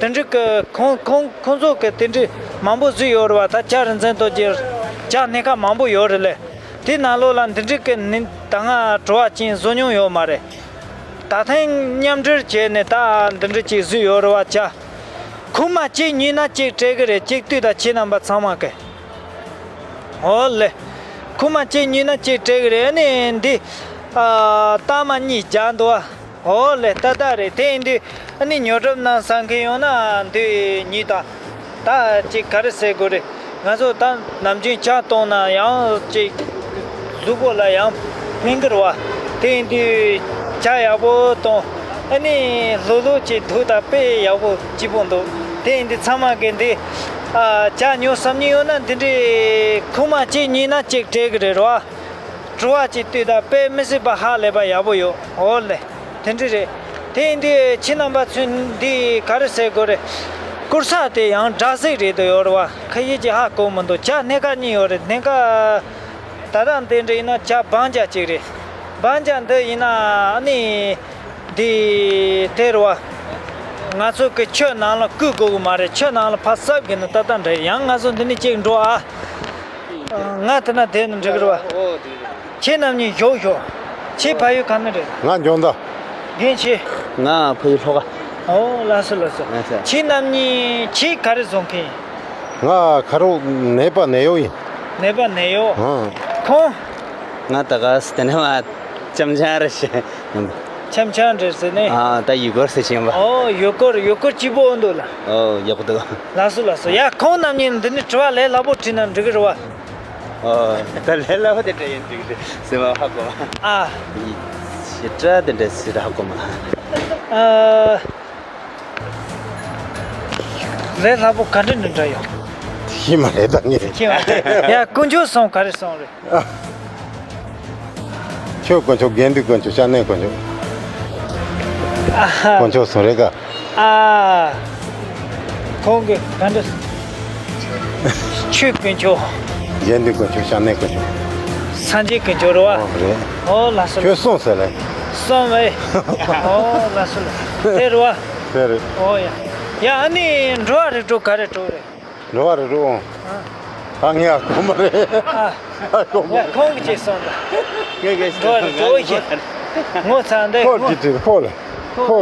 དེ་འདྲ་གི་ཁོང་ཁོང་ཁོང་ཚོ་གི་དེ་འདྲ་མང་པོ་བཟོས་ཡོད་རེད་བ། ད་ཇ་རིན་ཆེན་རྡོ་རྗེ་ཇ་སྣེ་ཁ་མང་པོ་ཡོད་རེད་ལེ། དེ་ནང་ལོགས་ལ་འདི་འདྲ་གི་ནི་ད་ང་བྲོ་བ་ཅན་བཟོ་མྱོང་ཡོད་མ་རེད། ད་ཐེངས་མཉམ་འབྲེལ་བྱས་ནས་ད་འདི་འདྲ་ཅིག་བཟོས་ཡོད་རེད་བ། ཇ་ཁུག་མ་གཅིག་ཉོས་ན་གཅིག་སྤྲད་གི་རེད། གཅིག་ལྟོས་དང་ཁྱེད་རྣམ་པ་ཚང་མ་གི། ཨོ་ལེ། ཁུག་མ་གཅིག་ཉོས་ན་གཅིག་སྤྲད་གི་རེད། ཨ་ནི་འདི་ཨ་རྟགས་མ་གཉིས་རྒྱག་འདུག་བ། ཨོ་ལེ། ཏག་ཏག་རེད། དེ་ཡིན་དུས་ཨ་ནི་ཉོ་སྒྲུབ་གནང་བསམ་མཁན་ཡོད་ན་འདི་ཉོས་དང་། ད་ཅིག་ག་རེ་ཟེར་དགོས་རེད། ང་ཚོ་ད་ནམ་རྒྱུན་ཇ་བཏུང་ན་ཡང་ཅིག་གཟུགས་པོ་ལ་ཡང་ཕན་གི་རེད་བ། དེ་ཡིན་དུས་ཇ་ཡག་པོ་བཏུང་། ཨ་ནི་ལྷོད་ལྷོད་ཅིག་འདུག་ད་དཔེ་ཡག་པོ་སྐྱིད་པོ་འདུག་དེ་ཡིན་དུས་ཚང་མ་གིས་འདི་ཨ་ཇ་ཉོ་བསམ་མཁན་ཡོད་ན་འདི་འདྲའི་ཁུག་མ་གཅིག་ཉོས་ན་གཅིག་སྤྲད་གི་རེད་བ། བྲོ་བ་ཅིག་ལྟོས་དང་། དཔེ་མི་སྲིད་པ་ཧ་ལས་པ་ཡག་པོ་ཡོད། ཨོ་ལེ། དེ་འདྲ་རེད། དེ་ཡིན་དུས་ཁྱེད་རྣམ་པ་ཚོས་འདི་ག་རེ་ཟེར་དགོས་རེད། ཀུར་སར་དེ་ཡང་འདྲ་ཟིག་རེད་འདུག་ཡོད་རེད་བ། ཁ་ཤས་ཀྱིས་ཧ་གོ་མི་འདུག་ཇ་སྣེ་ཁ་གཉིས་ཡོད་རེད། སྣེ་ཁ་ད་ལྟ་འདི་འདྲ་ཡིན་ན་ཇ་སྦང་ཇ་གཅིག་རེད། སྦང་ཇ་འདི་ཡིན་ན་ཨ་ནི་འདི་དེ་རེད་བ། ང་ཚོ་གི་ཆུ་ནང་ལ་བསྐུས་དགོས་གི་མ་རེད། ཆུ་ནང་ལ་ཕར་སྲབ་གི་ནི་ཏག་ཏག་འདྲ་ཡིན། ཡང་ང་ཚོ་འདི་ནས་གཅིག་འགྲོ་ཨ། ང་དེ་ན་བསྡད་ན་འགྲིག་གི་རེད་བ། ཁྱེད་རྣམ་གཉིས་བཞུགས་ཤོག་ཁྱེད་ཕ་ཡུལ་ག་ནས་རེད། ང་འཇོ་མདའ། རྒན་ཁྱེད། ང་ཕ་ཡུལ་ལྷོ་ཁ། ཨོ་ལགས་སོ་ལགས་སོ། ལགས་སོ། ཁྱེད་རྣམ་གཉིས་ཁྱེད་ག་རེ་བཟོ་མཁན་ཡིན། ང་ཁ་རོག་ནད་པ་ནད་གཡོག་ཡིན། ནད་པ་ནད་གཡོག་ཨང་། ཁོང་། ང་ད་ག་སི་དེ་ནས་མ་འཆམ་འཆམ་རེ་བྱེད། འཆམ་འཆམ་རེད་ཟེར་ནས། ཨ་ད་ཡུལ་སྐོར་ཟེར་བཞིན་པ། ཨོ་ཡུལ་སྐོར་ཡུལ་སྐོར་སྐྱིད་པོ་འདུག་ལ། ཨོ་ཡག་པོ་འདུག་ལགས་སོ་ལགས་སོ། ཡ་ཁོང་རྣམ་གཉིས་འདི་ནས་དྲི་བ་ལས་སླ་པོ་དྲིས་ན་འགྲིག་གི་རེད་བ། ཨོ་ད་ལས་སླ་པོ་དེ་འདྲ་ཡིན་འགྲིག་རེད་ཟེར་བ་ཧ་གོ་མ། ཨ། ཞེ་དྲག་དེ་འདྲ་ཟེར་ཧ་གོ་མ། ཨ། ལས་སླ་པོ་ག་འདྲ་འདྲ་འདྲ་ཡོད། ཤེས་མ་རེད་ད་ངས། ཤེས་མ་རེད། ཡ་དཀོན་མཆོག་གསུམ་ག་རེ་གསུམ་རེད། ཆོས་དཀོན་མཆོག་དགེ་འདུན་དཀོན་མཆོག་ཤ་གནད་དཀོན་མཆོག་ཨ་ཧ། དཀོན་མཆོག་གསུམ་རེད་ག་ཨ། ཁོང་གི་ག་འདྲ། ཆོས་དཀོན་མཆོག་དགེ་འདུན་དཀོན་མཆོག་ཤ་གནད་དཀོན་མཆོག་སངས་རྒྱས་དཀོན་མཆོག་རེད་བ། ཨོ་རེད། ཨོ་ལགས་སོ། ཁྱོད་གསུམ་ཟེར་ལེ། གསུམ་བས། ཨོ་ལགས་སོ་ལགས། དེ་རེད་བ། དེ་རེད། ཨོ་ཡ། ཡ་ཨ་ནི་འགྲོ་བ་རིགས་དྲུག་ག་རེ་དྲུག་རེད། འགྲོ་བ་རིགས་དྲུག་ཨང་། ཨ། ད་ངས་ཨ་གོ་མ་རེད། ཨ། ཨ་གོ་མ་ཡ་རེད། ཁོང་གིས་ཅིག་གསུངས་དང་། ངས་གས་འགྲོ་བ་རིགས་དྲུག་ཡིན། ངོ་ཚ་འདི་ཁོ་ངོ་། ཅི་ཅི་ཁོ་ལ། ཁོ། ཁོ།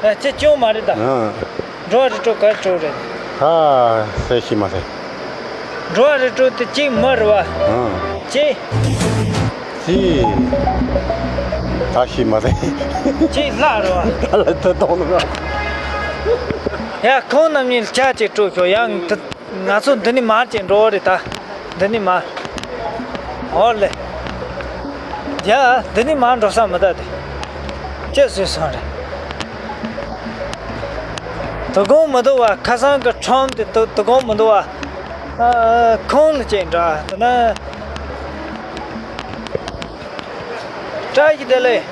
ཨ་ཅི་ཅུང་མ་རེད་ད། ཨ། འགྲོ་བ་རིགས་དྲུག་ག་རེ་དྲུག་རེད། ཨ། ཟེར་ཤེས་མ་ཟེར། འགྲོ་བ་རིགས་དྲུག་དེ་གཅིག་མི་རེད་བ། ཨ། གཅིག་ཅི། ད་ཤེས་མ་ཟེར། གཅིག་ལྷ་རེད་བ། ད་ལ་ད་གཏོང་ནི་ཡ་ཁོང་རྣམ་གཉིས་ལ་ཇ་ཅིག་སྤྲོད་ཤོག་ཡང་དུ། ང་ཚོ་འདི་ནས་མར་ཅིག་འགྲོ་བ་རེད་ད། འདི་ནས་མར། ཨོ་ལེ། ཡ། འདི་ནས་མར་འགྲོ་ས་མི་གདའ་དེ། ཅི་བཟོས་སོང་རེད། དོ་དགོང་མི་འདུག་བ། ཁ་སང་གི་ཁྲོམ་དེ་དོ་དོ་དགོང་མི་འདུག་བ། ཨ། ཁོང་ལ་ཅིག་འདྲ་དེ་ན། བཀྲ་ཤིས་བདེ་ལེགས།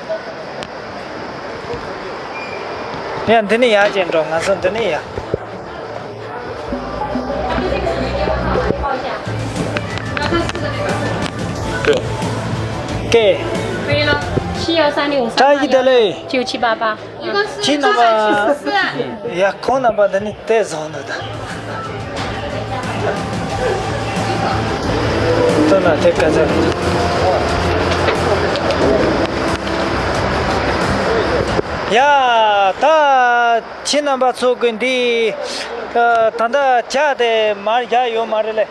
ཡ་འདི་ནས་ཡར་ཅིག་འགྲོ། ང་ཚོ་འདི་ནས་ཡར། ཀེ།可以了，七幺三六三八幺九七八八。 ཁྱེད་རྣམ་པ། ཡ་ཁོང་རྣམ་པ་འདི་ནས་དེ་བཟང་འདུག་ད། ལྟོས་ན་དེ་ག་ཚོད། ཡ་ད་ཁྱེད་རྣམ་པ་ཚོ་གི་འདི་ད་ལྟ་ཇ་དེ་མར་བཞག་ཡོད་མ་རེད་ལེ།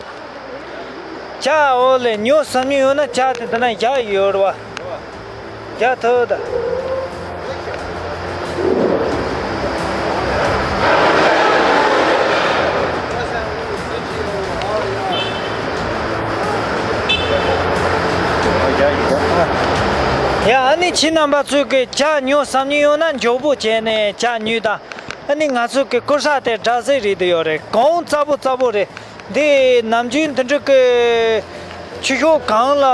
ཇ། ཨོ་ལེ། ཉོ་བསམ་མྱོང་ཡོད་ན་ཇ་དེ་འདི་ན་བཞག་ཡོད་རེད་བ། རྒྱག་ཐུབ་ད། ཡ་ཨ་ནི་ཁྱེད་རྣམ་པ་ཚོས་གི་ཇ་ཉོ་བསམ་མྱོང་ཡོད་ན་མགྱོགས་པོ་བྱས་ནས་ཇ་ཉོས་དང་། ཨ་ནི་ང་ཚོ་གི་ཀུར་སར་དེ་འདྲ་ཟིག་རེད་དུ་ཡོད་རེད། གོང་ཙག་པོ་ཙག་པོ་རེད། འདི་ནམ་རྒྱུན་འདི་འདྲ་གི་ཆུ་ཤོག་གང་ལ་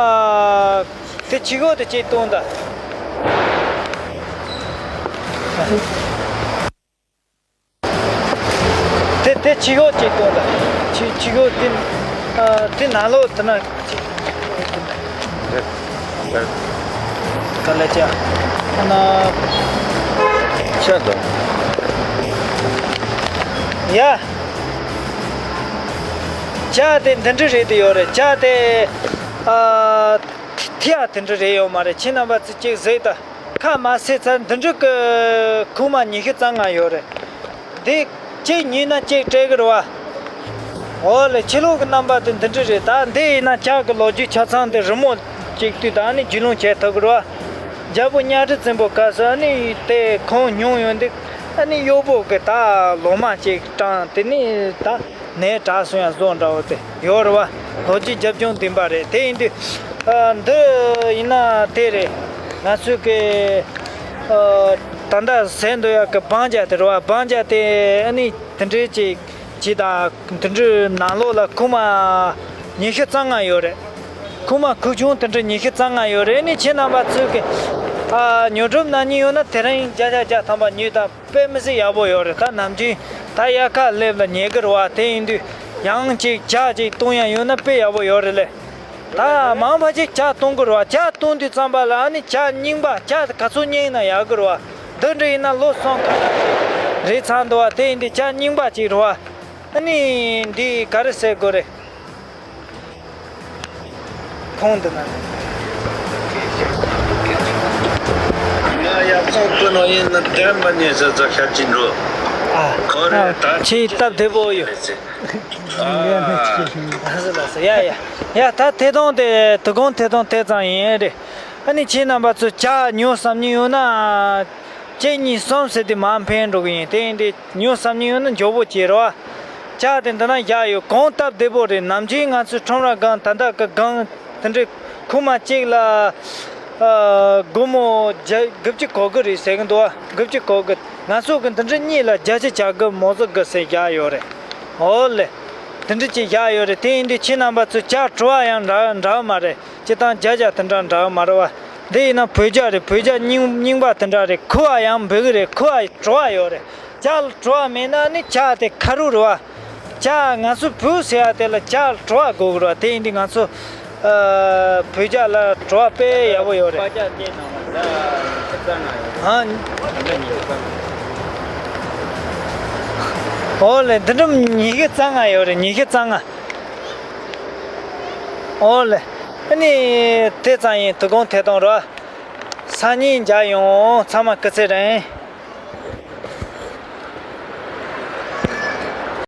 དེ་ཆུ་ཤོག་དེ་ཅིག་བཏུང་ད། དེ་དེ་ཆུ་ཤོག་ཅིག་བཏུང་ད། ཆུ་ཆུ་ཤོག་དེ་ཨ་དེ་ནང་ལོགས་དེ་ན་ཅིག་ག་ལ་ཅག་ཨ་ན་ཆ་དང་ཡ། ཇ་དེ་འདི་འདྲ་རེད་དེ་ཡོད་རེད། ཇ་དེ་ཨ་ཐི་ཡ་དེ་འདྲ་རེད་ཡོད་མ་རེད། ཁྱེད་རྣམ་པ་ཚོ་ཅིག་གཟིགས་དང་། ཁ་མ་བཟས་ཚར་འདི་འདྲ་གི་ཁུག་མ་ཉི་ཤུ་རྩ་ལྔ་ཡོད་རེད། འདི་གཅིག་ཉོས་ན་གཅིག་སྤྲད་གི་རེད་བ། འོ་ལེ། ཕྱི་ལོགས་ཀྱི་རྣམ་པ་དེ་འདི་འདྲ་རེད། ད་འདི་ཡིན་ན་ཇ་གི་ལོ་རྒྱུས་ཆ་ཚང་དེ་རི་མོ་གཅིག་བཏུས་ད་ནི་རྒྱུས་ལོན་བྱེད་ཐུབ་གི་རེད་བ། རྒྱལ་པོ་གཉའ་ཁྲི་བཙན་པོ་སྐབས་སུ་ཨ་ནི་དེ་ཁོང་མྱོང་ཡོང་དུས་ཨ་ནི་གཡོག་པོ་གི་ད་ལོ་མ་གཅིག་དྲངས་དེ་ནི་ད་ནས་དྲག་སོང་ཡང་བཟོ་འདྲ་བོ་དེ་ཡོད་རེད་བ། ལོ་རྒྱུས་རྒྱབ་ལྗོངས་ལྡན་པ་རེད། དེ་ཡིན་དུས་ཨ་འདི་ཡིན་ན་དེ་རེད། ང་ཚོས་གི་ཨ་ད་ལྟ་ཟས་འདོད་ཡག་གི་སྦང་ཇ་དེ་རེད་བ། སྦང་ཇ་དེ་ཨ་ནི་དེ་འདྲའི་ཅིག་ཅིག་དང་དེ་འདྲའི་ནང་ལོགས་ལ་ཁུག་མ་ཉི་ཤུ་རྩ་ལྔ་ཡོད་རེད། ཁུག་མ་ཁུག་ཆུང་དེ་འདྲ་ཉི་ཤུ་རྩ་ལྔ་ཡོད་རེད། ཨ་ནི་ཁྱེད་རྣམ་པ་ཚོས་གི་ཨ་ཉོ་སྒྲུབ་གནང་མཁན་ཡོད་ན་དེ་རིང་བརྒྱ་ཆ་བརྒྱ་ཐམ་པ་ཉོས་དང་། དཔེ་མི་སྲིད་ཡག་པོ་ཡོད་རེད། ད་ནམ་རྒྱུན་ད་དབྱར་ཁ་སླེབས་ལ་ཉལ་གི་རེད་བ། དེ་ཡིན་དུས་ཡང་ཅིག་ཇ་ཅིག་བཏུང་ཡ་ཡོད་ན་དཔེ་ཡག་པོ་ཡོད་རེད་ལེ། ད་མང་བ་ཅིག་ཇ་བཏུང་གི་རེད་བ། ཇ་བཏུང་དུས་ཙམ་པ་ལ་ཨ་ནི་ཇ་རྙིང་པ་ཇ་ག་ཚོད་རྙིང་ན་ཡག་གི་རེད་བ། འདི་འདྲ་ཡིན་ན་ལོ་གསུམ་ཁ་ནང་རེད་ཚར་འདུག་བ། དེ་ཡིན་དུས་ཇ་རྙིང་པ་ཅིག་རེད་བ། ཨ་ནི་འདི་ག་རེ་ཟེར་དགོས་རེད། ཁོང་འདི་ན། ང་ཡག་ཚང་ཀུན་ནོ་ཡིན་ན་དྲན་པ་ཉེ་ས་ཚ་ཤ་ཅི་འགྲོ། ཨ། ཁོ་རེ་ད་ཆེས་སྟབས་བདེ་པོ་ཡོད། ཨ། ཡ་ཡ་ཡ། ད་ཐད་གཏོང་དེ་དུ་གོང་ཐད་གཏོང་དེ་ཙམ་ཡིན་རེད། ཨ་ནི་ཁྱེད་རྣམ་པ་ཚོ་ཇ་ཉོ་བསམ་མཁན་ཡོད་ན། གཅིག་གཉིས་གསུམ་ཟེར་དུས་མར་འཕེན་འགྲོ་གི་ཡིན། དེ་ཡིན་དུས་ཉོ་བསམ་མཁན་ཡོད་ན་མགྱོགས་པོ་བྱེད་རོགས། ཇ་དེ་འདི་ན་བཞག་ཡོད། གོང་སྟབས་བདེ་པོ་རེད། ནམ་རྒྱུན་ང་ཚོའི་ཁྲོམ་ར་སྒང་ད་ལྟ་གི་སྒང་དེ་འདྲའི་ཁུག་མ་གཅིག་ལ་ཨ་སྒོར་མོ་བརྒྱ་དགུ་བཅུ་གོ་དགུ་རེད་ཟེར་གི་འདུག་ཨ། དགུ་བཅུ་གོ་དགུ། ང་ཚོ་གི་འདི་འདྲ་གཉིས་ལ་བརྒྱ་ཆ་གྱ་དགུ་མོ་ཟོ་དགུ་ཟེར་བཞག་ཡོད་རེད། འོ་ལེ། དེ་འདྲ་ཅིག་བཞག་ཡོད་རེད། དེ་ཡིན་དུས་ཁྱེད་རྣམ་པ་ཚོ་ཇ་བྲོ་བ་ཡང་འདྲ་འདྲ་མ་རེད། སྤྱིར་བཏང་བརྒྱ་ཆ་དེ་འདྲ་འདྲ་མ་རེད་བ། འདི་ཡིན་ན་བོད་ཇ་རེད། བོད་ཇ་རྙིང་རྙིང་པ་དེ་འདྲ་རེད། ཁུ་བ་ཡང་འབུད་གི་རེད། ཁུ་བ་བྲོ་བ་ཡོད་རེད། ཇ་ལ་བྲོ་བ་མེད་ན་ནི་ཇ་དེ་ཁ་རུ་རེད་བ། ཇ་ང་ཚོ་བོད་ཟེར་ཡ་དེ་ལ་ཇ་ལ་བྲོ་བ་དགོས་གི་རེད་བ། དེ་ཡིན་དུས་ང་ཚོ་ཨ་བོད་ཇ་ལ་བྲོ་བ་དཔེ་ཡག་པོ་ཡོད་རེད། ཨ། ཨོ་ལེ། འདི་འདྲ་ཉི་ཤུ་རྩ་ལྔ་ཡོད་རེད། ཉི་ཤུ་རྩ་ལྔ། ཨོ་ལེ། ཨ་ནི་དེ་ཙམ་ཡིན། དུ་གོང་ཐད་གཏོང་རོགས། སང་ཉིན་མཇལ་ཡོང་། ཚང་མ་སྐུ་ཚེ་རིང་།